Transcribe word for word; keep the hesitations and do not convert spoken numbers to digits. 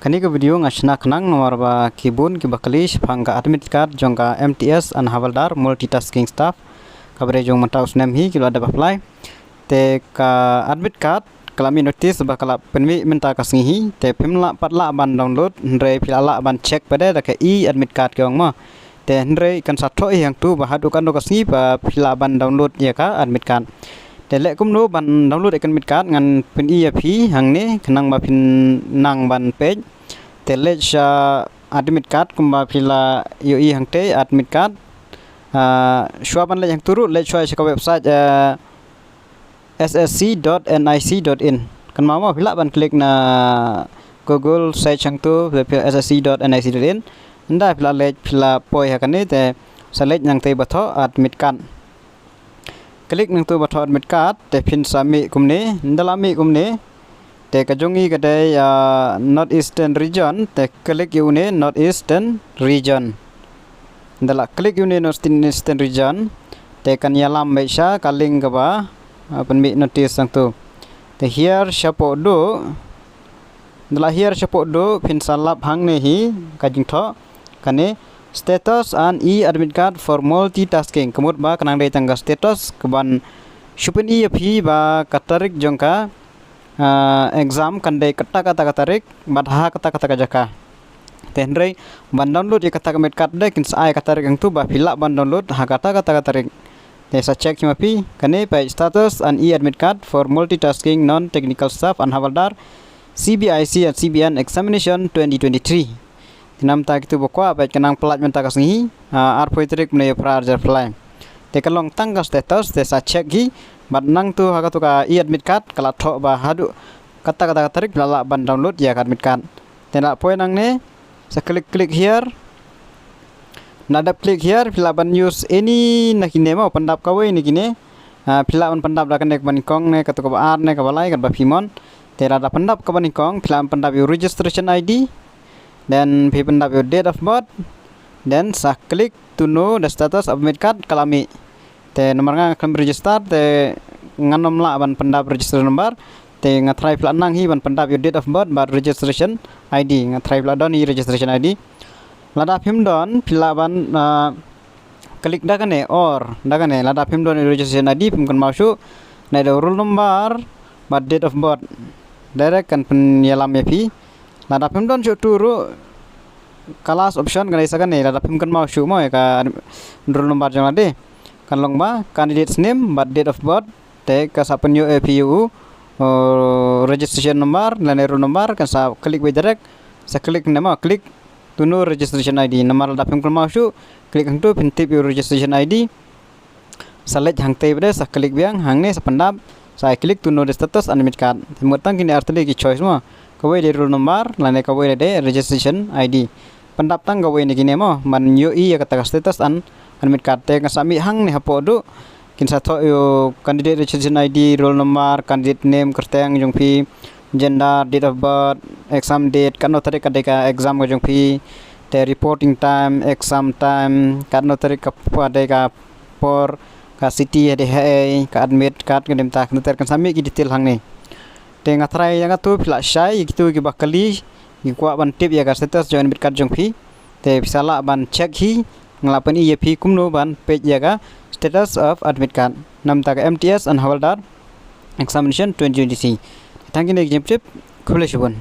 Kane ka video nga shna khnang namar ba ki bun kiba kylli shaphang ka admit card jong ka M T S and Havildar multitasking staff. Kaba dei jong mynta u snem hi ki la dep apply. Te ka admit card ka la mih notice ba ka la pynmih mynta ka sngi hi. Te phim lah pat lah ban download, hynrei phi la lah ban check pat de da ka e-admit card ki ong mo. Te hynrei kan sa thoh hi hangtu ba haduh katno ka sngi ba phi lah ban download ïa ka admit card. Te leh kumno ban download ïa ka admit card, ngan pyni ïa phi hangne khnang ba phin nang ban peit. Te leit sha admit card kumba phi la ïohi hangtei, admit card. Ah, shuwa ban leit hangtu ruh, leit shuwa sha ka website, ah, S S C dot N I C dot in. Kynmaw mo, phi lah ban click na Google search hangtu, phi S S C dot N I C dot in. Ynda phi la leit, phi la poi ha kane, te sa leit nangtei ba thoh admit card. Click nangtu ba thoh admit card, te phin sa mih kumne, ynda la mih kumne. Te ka jong i ka dei, ah, North Eastern Region, te click ïa une North Eastern Region. Ynda la click ïa une North Eastern Region, te kan ïalam beit sha ka link kaba, ah, pynmih notice hangtu. Te hiar shapoh duh, ynda la hiar shapoh duh, phin sa lap hangne hi ka jingthoh kane, status and e-admit card for multitasking. Ka mut ba ka nang dei tang ka status kaban shu pyni ïa phi ba ka tarik jong ka, ah, exam kan dei kata kata ka tarik bad ha kata kata ka jaka. Te hynrei ban download ïa kata ka admit card de kin sa ai ka tarik hangtu ba phi lah ban download ha kata kata ka tarik. Te sa check hi ma phi kane, peit status and e-admit card for multitasking non-technical staff and Havildar C B I C and C B N examination twenty twenty-three. Te namar ta kitu ba kwah, peit ka nang pyllait mynta ka sngi hi, ah, arphew tarik mynta u Phra arhajar arphew lai. Te ka long tang ka status, te sa check hi bad nangtu ha katu ka e-admit card ka la thoh ba haduh kata kata ka tarik la lah ban download ïa ka admit card. Te la poi nangne, sa click, click here. Ynda dep click here, phi lah ban use any na kine mo, pyndap kawei na kine. Ah, phi lah ban pyndap da kane kaba nyngkong ne, katu kaba ar ne, kaba lai, kaba phi mon. Te lada pyndap kaba nyngkong, phi lah ban pyndap ïa u registration I D. Then phi pyndap ïa u date of birth. Then sa click to know the status of admit card, ka la mih. Te namar nga khlem register, te ngan ym lah ban pyndap registration number. Te nga tharai phi lah nang hi ban pyndap ïa u date of birth bad registration I D. Nga tharai phi lah don hi registration I D. Lada phim don, phi lah ban, ah, click da kane or, da kane, lada phim don registration I D, phim kynmaw shuh, naduh u roll number bad date of birth. Direct kan pynïalam ïa phi. Lada phim don shuh tu ruh, ka last option ka dei sa kane, lada phim kynmaw shuh mo ïa ka roll number jong lade. Kan long ba candidate's name bad date of birth, te ka sa pynïoh ïa phi ïa u, uh, registration number lane roll number, kan sa click beit direct, sa click ne mo, click to know registration I D. Namar lada phim kynmaw shuh, click hangtu, phin tip ïa u registration I D. Sa leit hangtei pat de, sa click biang, hangne sa pyndap, sa ai click to know the status and admit card. Te mut tang kine artylli ki choice mo. Kawei dei roll number, lane kawei dei registration I D. Pyndap tang kawei na kine mo, ban ïohi ïa kata ka status and admit card. Te kan sa mih hangne hapoh duh, kin sa thoh ïa u candidate registration I D, roll number, candidate name, kyrteng jong phi, gender, date of birth, exam date, katno tarik ka dei ka exam ka jong phi, te reporting time, exam time, katno tarik ka pa dei ka por, ka city ha dei haei, ka admit card ka dei mynta katno tarik, kan sa mih ki detail hangne. Te nga tharai ïa katu phi lah shai ïa kitu kiba kylli, ki kwah ban tip ïa ka status jong admit card jong phi. Te phi sa lah ban check hi, nga la pyni ïa phi kumno ban peit ïa ka status of admit card namar ta ka M T S and Havildar examination twenty twenty-three. Tang kine ki jingtip, khublei shibun.